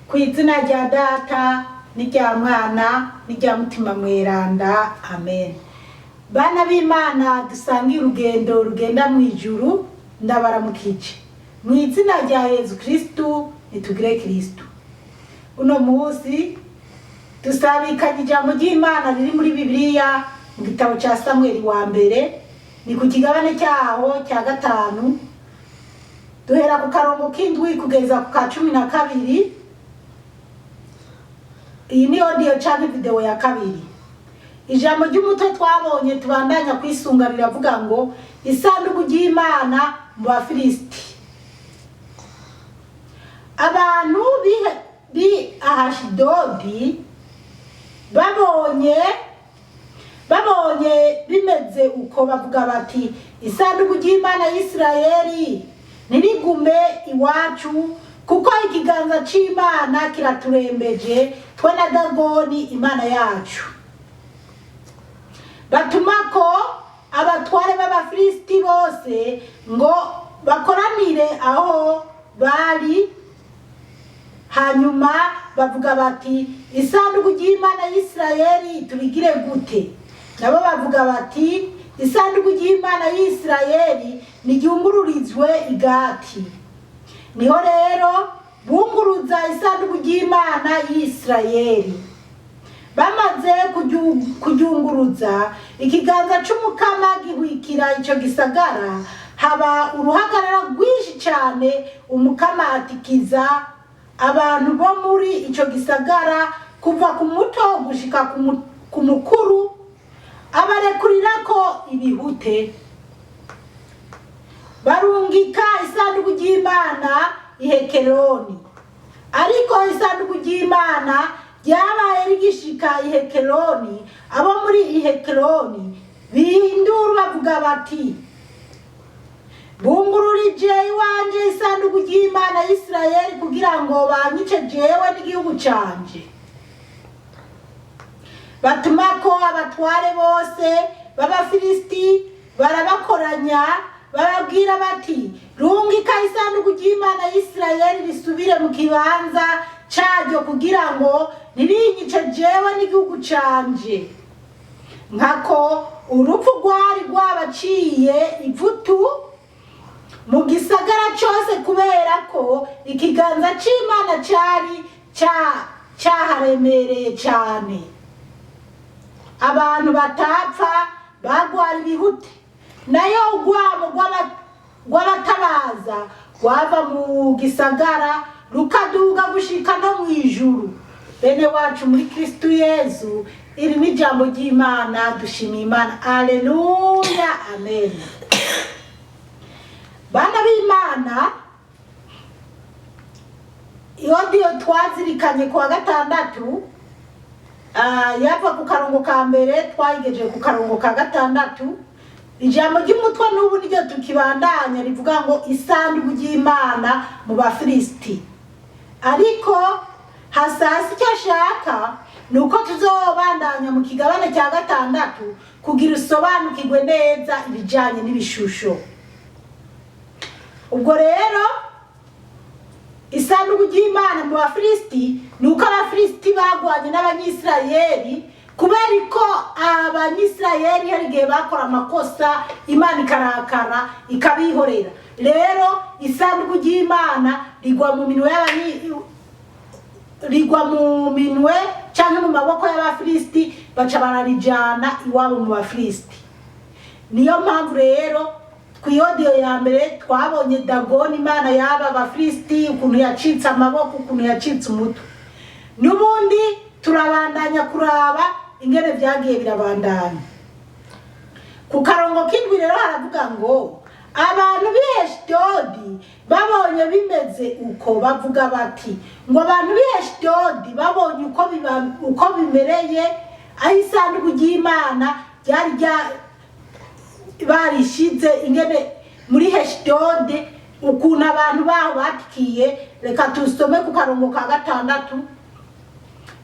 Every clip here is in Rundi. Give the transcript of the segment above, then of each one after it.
Ku izina rya Data n'irya Mwana n'irya Mutima Mweranda, amen. Bana b'Imana dusangiye urugendo rugenda mu ijuru, ndabaramukije mu izina rya Yezu Kristu. Nitugire Kristu. Uno munsi dusabikanye ijambo ry'Imana riri muri Bibiliya mu gitabo ca Samweli wa mbere, ni ku kigabane cyaho cya gatanu, duhera ku karongo k'indwi kugeza ku ka 12. Iyi ni audio canke video ya kabiri. Ijambo ry'umutwe twabonye tubandanya kwisunga riravuga ngo isanduku ry'Imana mu Bafilisiti. Abantu bi Ahashidodi babonye bimeze uko, bavuga bati: "Isanduku ry'Imana y'Isirayeli ntirigume iwacu, kuko ikiganza c'Imana kiraturembeje twe na Dagoni imana yacu." Batumako abatware b'Abafilisiti bose ngo bakoranire aho bari. Hanyuma bavuga bati: "Isanduku ry'Imana y'Isirayeli turigire gute?" Nabo bavuga bati: "Isanduku ry'Imana y'Isirayeli niryungururizwe i Gati." Niho rero bunguruza isanduku ry'Imana y'Isirayeli. Bamaze kuryunguruza, ikiganza c'Umukama gihwikira ico gisagara, haba uruhagarara rwinshi cane. Umukama atikiza abantu bo muri ico gisagara, kuva ku muto gushika ku mukuru, abarekurirako ibihute. Barungika isanduku ry'Imana i Hekeroni. Ariko isanduku ry'Imana ryabaye rigishika i Hekeroni, abo muri i Hekeroni bihindura bavuga bati: "Bungururije iwanje isanduku ry'Imana y'Isirayeli kugira ngo banyice jewe n'igihugu canje." Batumako abatware bose b'Abafilisiti, barabakoranya, bababwira bati: "Rungika isanduku ry'Imana y'Isirayeli risubire mu kibanza caryo, kugira ngo ntirinyice jewe n'igihugu canje." Nkako urupfu rwari rwabaciye ivutu mu gisagara cose, kubera ko ikiganza c'Imana cari caharemereye cane. Abantu batapfa bagwara ibihute, nayo urwamo rw'abatabaza rwava mu gisagara rukaduga gushika no mu ijuru. Bene wacu muri Kristu Yezu, iri ni ijambo ry'Imana. Dushimiye Imana, aleluya, amen. Bana b'Imana, iyo ndiyo twazirikanye ku wa gatandatu. Yava ku karongo ka mbere twayigejeje ku karongo ka gatandatu. Ijambo ry'umutwe n'ubu niryo tukibandanya, rivuga ngo isanduku ry'Imana mu Bafilisiti. Ariko hasasi icyo ashaka ni uko tuzobandanya mu kigabane cya gatandatu kugira usobanukirwe neza ibijyanye n'ibishusho. Ubwo rero isanduku ry'Imana mu Bafilisiti ni uko Abafilisiti bagwanye n'Abanyisirayeli, kubera ko Abanyisirayeli hari igihe bakora amakosa, Imana ikarakara ikabihorera. Rero isanduku ry'Imana rigwa mu minwe y'abanyi, rigwa mu minwe cyangwa mu maboko y'Abafilisiti, baca bararijana iwabo mu Bafilisiti. Niyo mpamvu rero ku i audio ya mbere twabonye Dagoni, imana y'aba Bafilisiti, ukuntu yacitse amaboko, ukuntu yacitse umutwe. N'ubundi turabandanya kuraba ingene byagiye birabandanya. Ku karongo k'indwi rero haravuga ngo abantu b'i Eshidodi babonye bimeze uko, bavuga bati, ngo abantu b'i Eshidodi babonye uko bimereye aho isanduku ry'Imana ryari barishize, ingene muri Heshidode ukuntu abantu baho batikiye. Reka tusome ku karongo ka gatandatu.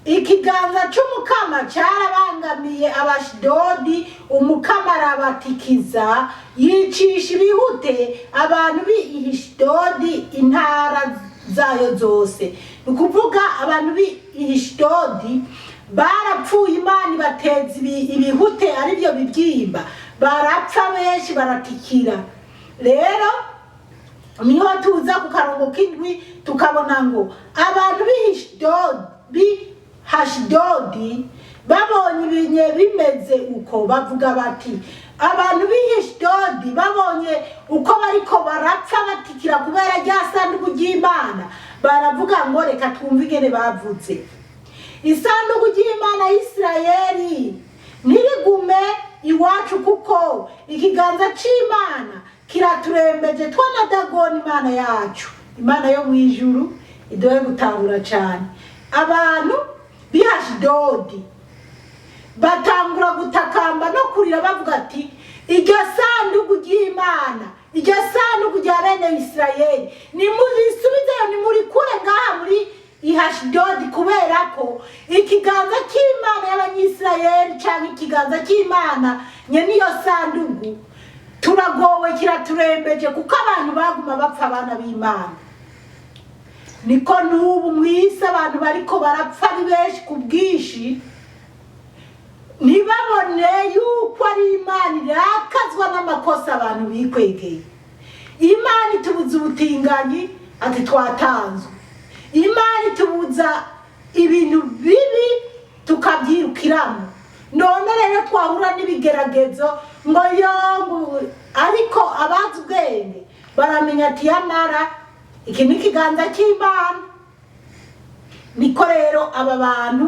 Ikiganza c'Umukama carabangamiye Abashidodi, Umukama arabatikiza, yicisha ibihute abantu b'i Hishidodi intara zayo zose. Ni ukuvuga abantu b'Ashidodi barapfuye, Imana ibateza ibihute, aribyo bibyimba, barapfa benshi, baratikira. Rero niho tuza ku karongo k'indwi, tukabona ngo abantu b'i Hashidodi babonye ibinye bimeze uko, bavuga bati, abantu b'i Hashidodi babonye uko bariko barapfa batikira kubera rya sanduku ry'Imana, baravuga ngo, reka twumve ingene bavuze: "Isanduku ry'Imana y'Isirayeli ntirigume iwacu, kuko ikiganza c'Imana kiraturembeje twana Dagoni imana yacu." Imana yo mu ijuru iduhe gutahura cane. Abantu b'i Hashidodi batangura gutakamba no kurira, bavuga ati: "Iryo sanduku ry'Imana, iryo sanduku rya bene Isirayeli, nimurisubizeyo, nimurikure ngaha muri Ihashidodi, kubera ko ikiganza cy'Imana y'Abanyisirayeli cyangwa ikiganza cy'Imana nye niyo sanduku, turagowe, kiraturembeje, kuko abantu baguma bapfa." Abana b'Imana, niko n'ubu mu isi abantu bariko barapfa ari benshi ku bwinshi, ntibabone yuko ari Imana irakazwa n'amakosa abantu bikwegeye. Imana itubuza ubutinganyi, ati twatanzwe. Imana itubuza ibintu bibi, tukabyirukiramo. None rero twahura n'ibigeragezo ngo yongu, ariko abazi ubwenge baramenya ati: "Yamara iki ni ikiganza cy'Imana." Niko rero aba bantu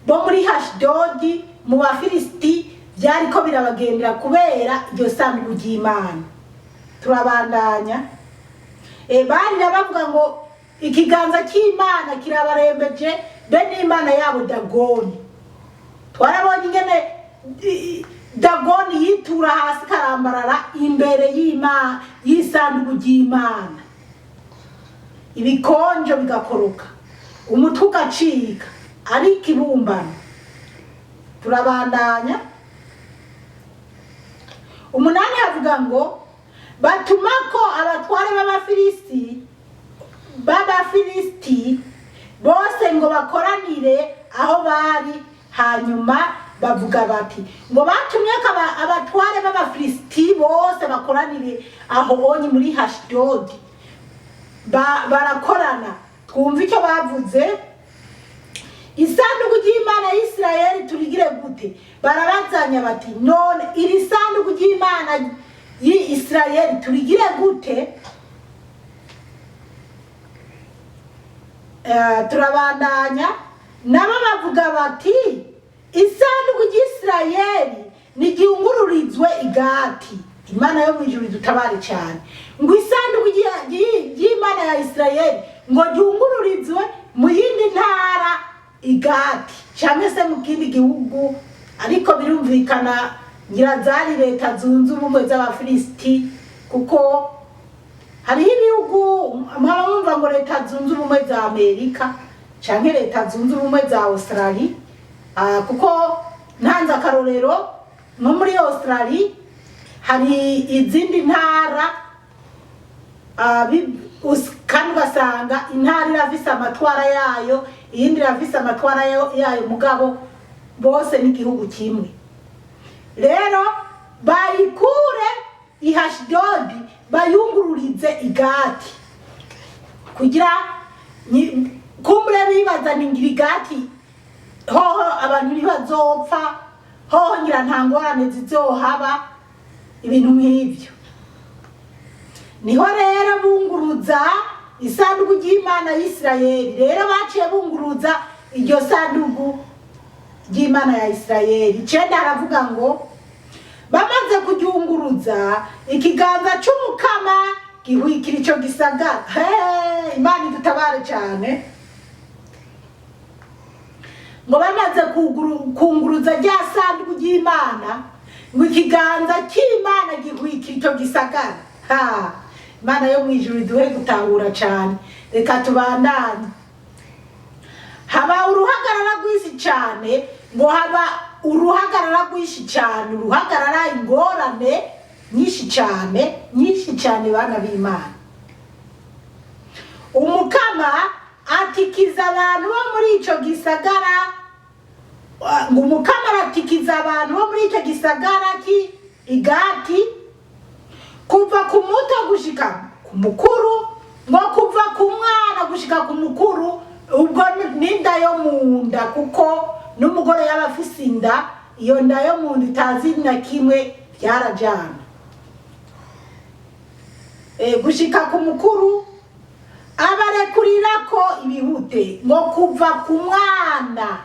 bo muri Hashidodi mu Bafilisiti byariko birabagendera kubera iryo sanduku ry'Imana. Turabandanya. Barira bavuga ngo ikiganza cy'Imana kirabarembeje be n'imana yabo Dagoni. Twarabonye ingene Dagoni yitura hasi karambarara imbere y'Imana, y'isanduku ry'Imana, ibikonjo bigakoroka, umutwe ugacika ari ikibumbano. Turabandanya. 8 havuga ngo batuma ko abatware b'Abafilisiti bose ngo bakoranire aho bari. Hanyuma bavuga bati, ngo batumye ko abatware b'Abafilisiti bose bakoranire aho onye muri Hashidodi. Barakorana. Twumva icyo bavuze: "Isanduku ry'Imana y'Isirayeli turigire gute?" Barabazanya bati: "None iri sanduku ry'Imana y'Isirayeli turigire gute?" Turabandanya. Nabo bavuga bati: "Isanduku ry'Isirayeli nigihungururizwe Igati." Imana yo mu ijuru idutabare cyane. Ngo isanduku ry'Imana ya Isirayeli ngo ryungururizwe mu yindi ntara, Igati, cyangwa se mu kindi gihugu, ariko birumvikana ngira zari Leta Zunze Ubumwe z'Abafilisiti, kuko hariho ibihugu mwaba mwumva ngo Leta Zunze Ubumwe za Amerika canke Leta Zunze Ubumwe za Australie. Kuko ntanze akarorero, nko muri Australie hari izindi ntara, kandi ugasanga intara irafise amatwara yayo, iyindi irafise amatwara yayo, mugabo bose n'igihugu kimwe. Rero bayikure i Hashidodi bayungururize Igati, kugira kumbure bibaza ni ngira Igati hoho abantu ntibazopfa, hoho ngira nta ngorane zizohaba, ibintu nk'ivyo. Niho rero bunguruza isanduku ry'Imana y'Isirayeli. Rero baciye bunguruza iryo sanduku ry'Imana ya Isirayeli. 9 haravuga ngo bamaze kuryunguruza, ikiganza c'Umukama gihwikira ico gisagara. He, Imana idutabare cyane. Ngo bamaze kunguruza rya sanduku ry'Imana, ngo ikiganza cy'Imana gihwikira ico gisagara. Ha, Imana yo mu ijuru iduhe gutahura cyane. Reka tubandanye. Haba uruhagarara rw'isi cyane, ngo haba uruhagarara rwinshi cyane, uruhagarara, ingorane nyinshi cyane, nyinshi cyane, bana b'Imana. Umukama atikiza abantu bo muri ico gisagara, ngo Umukama aratikiza abantu bo muri icyo gisagara ki Igati, kuva ku muto gushika ku mukuru, ngo kuva ku mwana gushika ku mukuru. Ubwo n'inda yo mu nda, kuko n'umugore yaba afise inda, iyo nda yo mu nda itazi na kimwe, byarajana. Gushika ku mukuru, abarekurira ko ibihute, ngo kuva ku mwana,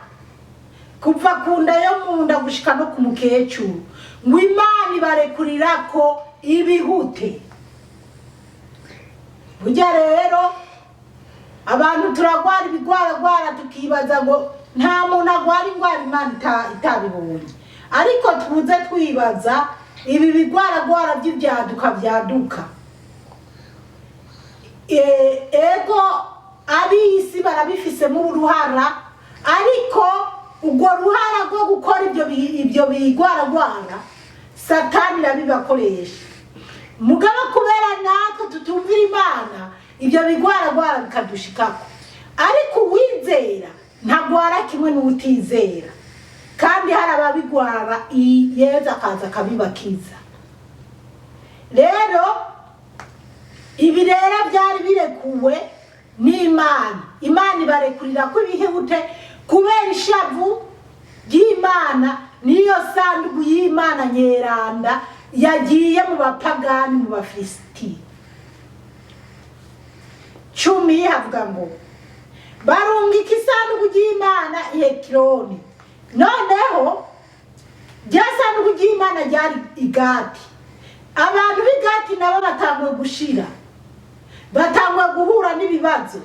kuva ku nda yo mu nda gushika no ku mukecuru, ngo Imana ibarekurira ko ibihute. Burya rero abantu turagwara ibigwaragwara, tukibaza ngo nta muntu agwara indwara Imana itabibonye, ariko tuze twibaza ibi bigwaragwara by'ibyaduka byaduka. Ego, ab'isi barabifisemo uruhara, ariko urwo ruhara rwo gukora ibyo bigwaragwara, Satani irabibakoresha. Mugabo kubera natwe tutumvira Imana, ibyo bigwaragwara bikadushikako. Ariko uwizera ntagwara kimwe n'utizera, kandi hari ababigwara, Yezu akaza akabibakiza. Rero ibi rero byari birekuwe n'Imana. Imana ibarekurira ko ibihute kubera ishavu ry'Imana, niyo sanduku y'Imana nyeranda yagiye mu bapagani, mu Bafilisiti. 10 havuga ngo barungika isanduku ry'Imana i Hekironi. Noneho rya sanduku ry'Imana ryari Igati. Abantu b'Igati nabo batanguye gushira, batanguye guhura n'ibibazo.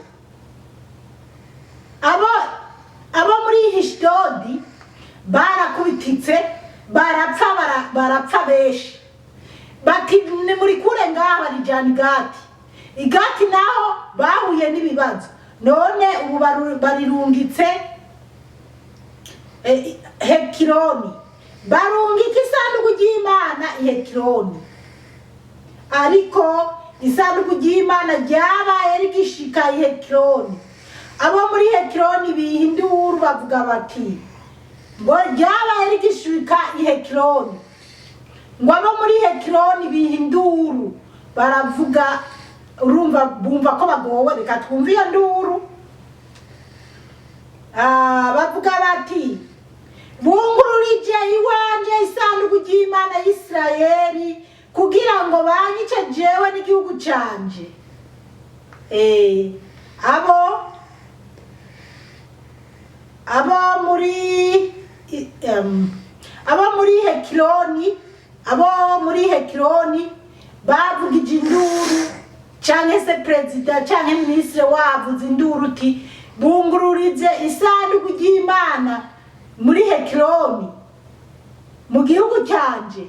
Abo muri Hishidodi barakubititse, barapfa, barapfa benshi. Bati ni muri kure ngaha, barijana Igati. Igati naho bahuye n'ibibazo. None ubu barirungitse Hekironi. Barungika isanduku ry'Imana i Hekironi, ariko isanduku ry'Imana ryabaye rigishika i Hekironi, abo muri Hekironi biha induru, bavuga bati, ngo ryabaye rigishika i Hekironi, ngo abo muri Hekironi biha induru, baravuga. Urumva bumva ko bagowe. Reka twumve iyo nduru. Bavuga bati bungururije iwanje isanduku ry'Imana y'Isirayeli kugira ngo banyice jewe n'igihugu canje. Abo muri Hekironi bavugije induru, canke se perezida canke minisitiri wavuze induru uti bungururize isanduku ry'Imana muri Hekironi mu gihugu cyanje,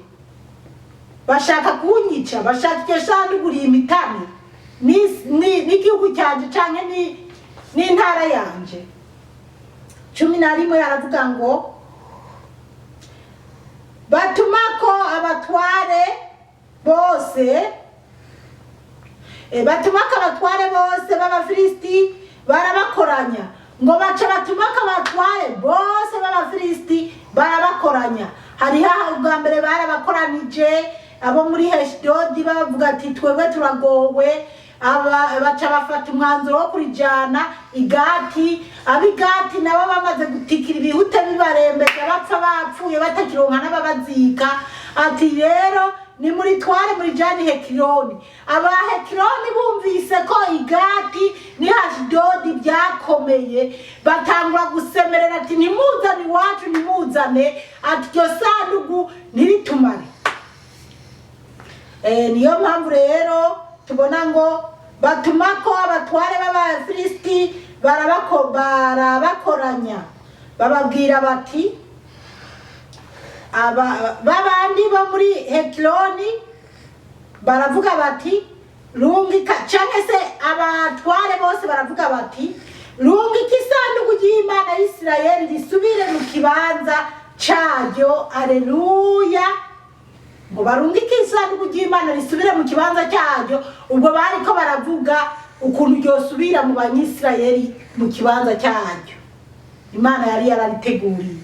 bashaka kunyica, bashaka iryo sanduku rimitane n'igihugu cyanje canke n'intara yanje. 11 aravuga ngo batumako abatware bose, batumako abatware bose b'Abafilisiti, barabakoranya. Ngo baca batumako abatware bose b'Abafilisiti, barabakoranya. Hariho ubwa mbere barabakoranije abo muri Heshidodi, bavuga ati twebwe turagowe. Aba baca bafata umwanzuro wo kurijana Igati. Ab'Igati nabo bamaze gutikira, ibihute bibarembeje, bapfa bapfuye, batakironka n'ababazika. Ati rero nimuritware murijane Hekironi. Aba Hekironi bumvise ko Igati ni Hashidodi byakomeye, batangura gusemerera ati ntimuzane iwacu, ntimuzane, ati iryo sanduku ntiritumare. Niyo mpamvu rero tubona ngo batuma ko abatware b'Abafilisiti, barabakoranya, bababwira bati aba babandi bo muri Hekironi baravuga bati rungika, canke se abatware bose baravuga bati rungika isanduku ry'Imana y'Isirayeli risubire mu kibanza caryo. Aleluya! Ngo barungike isanduku ry'Imana risubire mu kibanza cyaryo. Ubwo bariko baravuga ukuntu ryosubira mu Banyisirayeli mu kibanza cyaryo Imana yari yarariteguriye,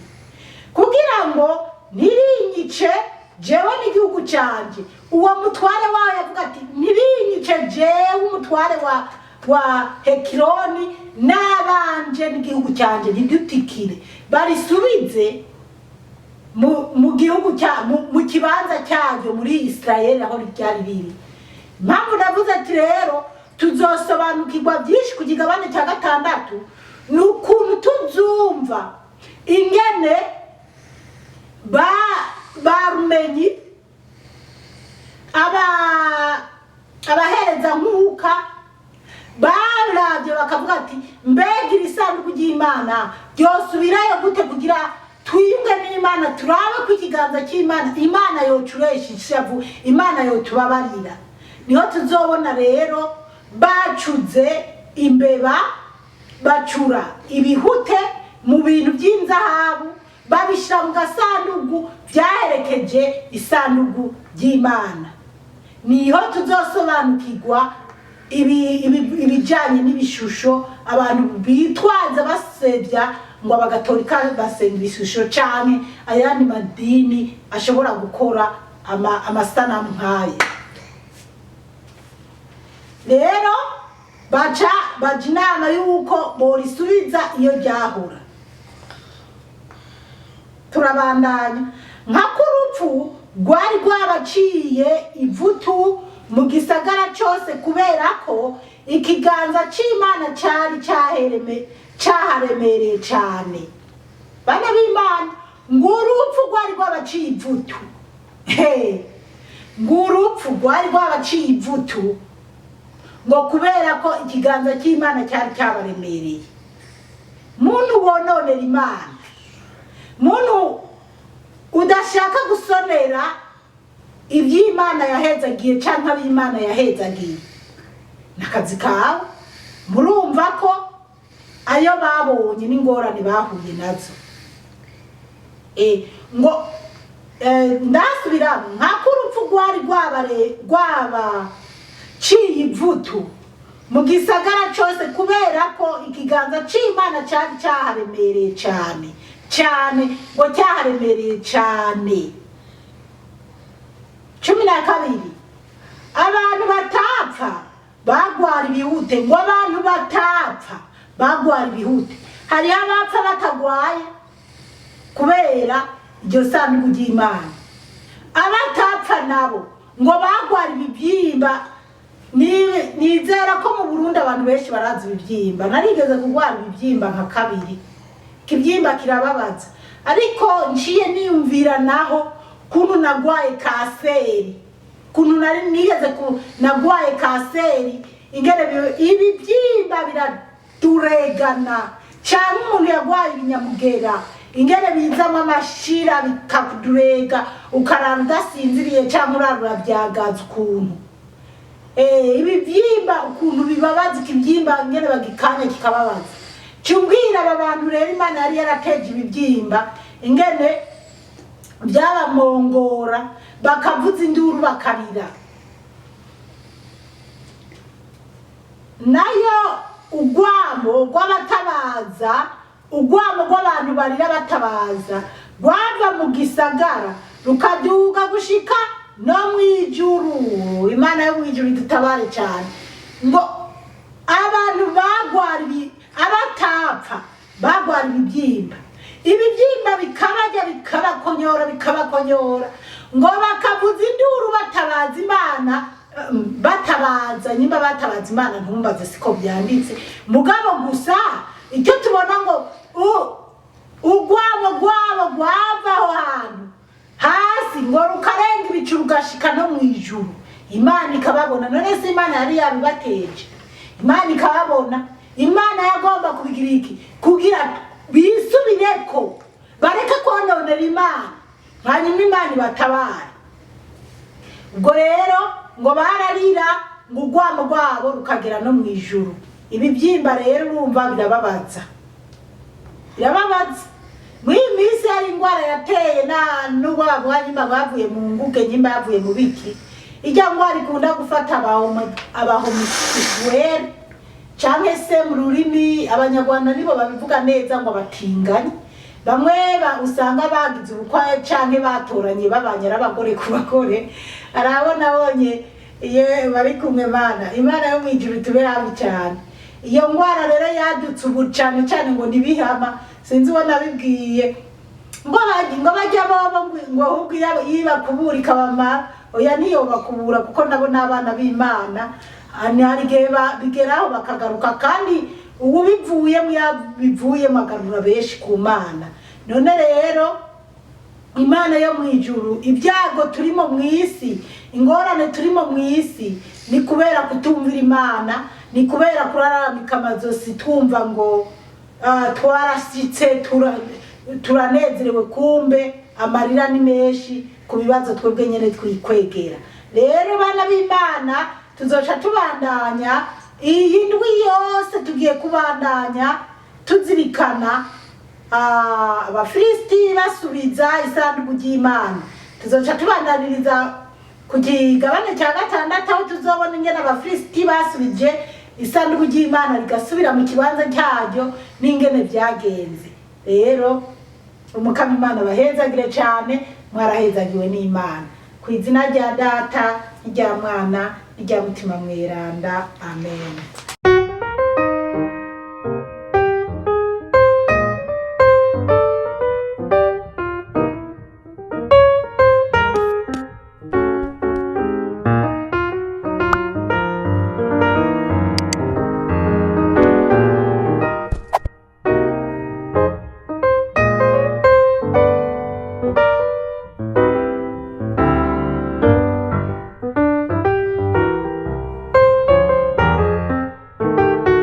kugira ngo ntirinyice jewe n'igihugu cyanjye. Uwo mutware wayo avuga ati: "Ntirinyice jewe umutware wa Hekironi n'abanje n'igihugu cyanjye, ntidutikire, barisubize mu gihugu cya mu kibanza cyaryo muri Isirayeli aho ryari riri." Impamvu navuze ati rero tuzosobanukirwa byinshi ku kigabane cya gatandatu, ni ukuntu tuzumva ingene ba rumenyi, abahereza nkuka barabye bakavuga ati: "Mbega iri sanduku ry'Imana ryosubirayo gute kugira twiyunge n'Imana, turabe ko ikiganza cy'Imana, Imana yocuresha ishavu, Imana yotubabarira?" Niho tuzobona rero bacuze imbeba, bacura ibihute mu bintu by'inzahabu, babishyira mu gasanduku byaherekeje isanduku ry'Imana. Niho tuzosobanukirwa ibijyanye n'ibishusho abantu bitwaza basebya ngo Abagatolika basenga ibishusho, canke ayandi madini ashobora gukora amasanamu nk'ayo. Rero baca baja inama y'uko borisubiza iyo ryahora. Turabandanya. Nka urupfu rwari rwabaciye ivutu mu gisagara cyose, kubera ko ikiganza c'Imana cari cyaharemereye cyane. Bana b'Imana, ngo urupfu rwari rwabaciye ivutu. He, ngo urupfu rwari rwabaciye ivutu, ngo kubera ko ikiganza cy'Imana cyari cyabaremereye. Muntu wononera Imana, muntu udashaka gusonera iby'Imana yahezagiye cyangwa ab'Imana yahezagiye, ni akazi kawe. Murumva ko ayo babonye n'ingorane bahuye nazo. Ngo ndasubiramo: nk'ako urupfu rwari rwabaciye ivutu mu gisagara cyose, kubera ko ikiganza c'Imana cyari cyaharemereye cyane cyane, ngo cyaharemereye cyane. 12: abantu batapfa bagwara ibihute. Ngo abantu batapfa bagwara ibihute. Hariho abapfa batagwaye kubera iryo sanduku ry'Imana. Abatapfa nabo ngo bagwara ibibyimba. Nizera ko mu Burundi abantu benshi barazi ibibyimba. Narigeze kurwara ibibyimba nka kabiri. Ikibyimba kirababaza, ariko nciye niyumvira naho kuntu nagwaye kanseri, kuntu nari nigeze ku nagwaye kanseri, ingene ibibyimba biraturegana, cyangwa umuntu yagwaye ibinyamugera, ingene bizamo amashira bikakudurega, ukarara udasinziriye cyangwa urara urabyagaza. Ukuntu ibibyimba, ukuntu bibabaza, ikibyimba ingene bagikanya kikababaza. Cumbwira aba bantu rero Imana yari yarateje ibibyimba, ingene byabamongora, bakavuza induru, bakarira. Nayo urwamo rw'abatabaza, urwamo rw'abantu barira batabaza, rwava mu gisagara rukaduga gushika no mu ijuru. Imana yo mu ijuru idutabare cyane. Ngo abantu bagwara ibi, abatapfa bagwara ibibyimba, ibibyimba bikabarya, bikabakonyora, bikabakonyora, ngo bakavuza induru batabaza Imana, batabaza. Nyimba batabaza Imana, ntumbaze, siko byanditse. Mugabo gusa icyo tubona, ngo urwamo rwabo rwava aho hantu hasi, ngo rukarenga ibicu, rugashika no mu ijuru, Imana ikababona. None se Imana yari yabibateje, Imana ikababona? Imana yagomba kubigira iki? Kugira bisubireko, bareke kononera Imana, hanyuma Imana ibatabare. Ubwo rero ngo bararira, ngo urwamo rwabo rukagera no mu ijuru. Ibibyimba rero urumva birababaza, birababaza. Muri iyi minsi hari indwara yateye, na nubwo bavuga nyimba bavuye mu nguge, nyimba yavuye mu biki, ijya ndwara ikunda gufata aba homosexuel. Canke se mu rurimi Abanyarwanda nibo babivuga neza ngo abatinganyi. Bamwe usanga bagize ubukwe canke batoranye, babanye ari abagore ku bagore. Arabona abonye iyo bari kumwe. Mana, Imana yo mwijuru tube hafi cyane. Iyo ngwara rero yadutse ubu cane cane ngo ntibihama. Sinzi uwo nabibwiye ngo bajya bobo ngo ahubwo iyo ibakubura ikabamara. Oya, ntiyobakubura, kuko nabo ni abana b'Imana. Hari igihe bigeraho bakagaruka, kandi uwubivuyemo yabivuyemo agarura benshi ku Mana. None rero Imana yo mu ijuru, ibyago turimo mu isi, ingorane turimo mu isi, ni kubera kutumvira Imana, ni kubera kuraramika amazosi twumva ngo twarashyitse, turanezerewe, kumbe amarira ni menshi ku bibazo twebwe nyine twikwegera. Rero bana b'Imana, tuzoca tubandanya iyi ndwi yose, tugiye kubandanya tuzirikana Abafilisiti basubiza isanduku ry'Imana. Tuzoca tubandaniriza ku kigabane cya gatandatu, aho tuzobona ingene Abafilisiti basubije isanduku ry'Imana rigasubira mu kibanza cyaryo n'ingene byagenze. Rero Umukama Imana bahezagire cyane. Mwarahezagiwe n'Imana. Ku izina rya Data n'irya Mwana n'irya Mutima Mweranda, amen.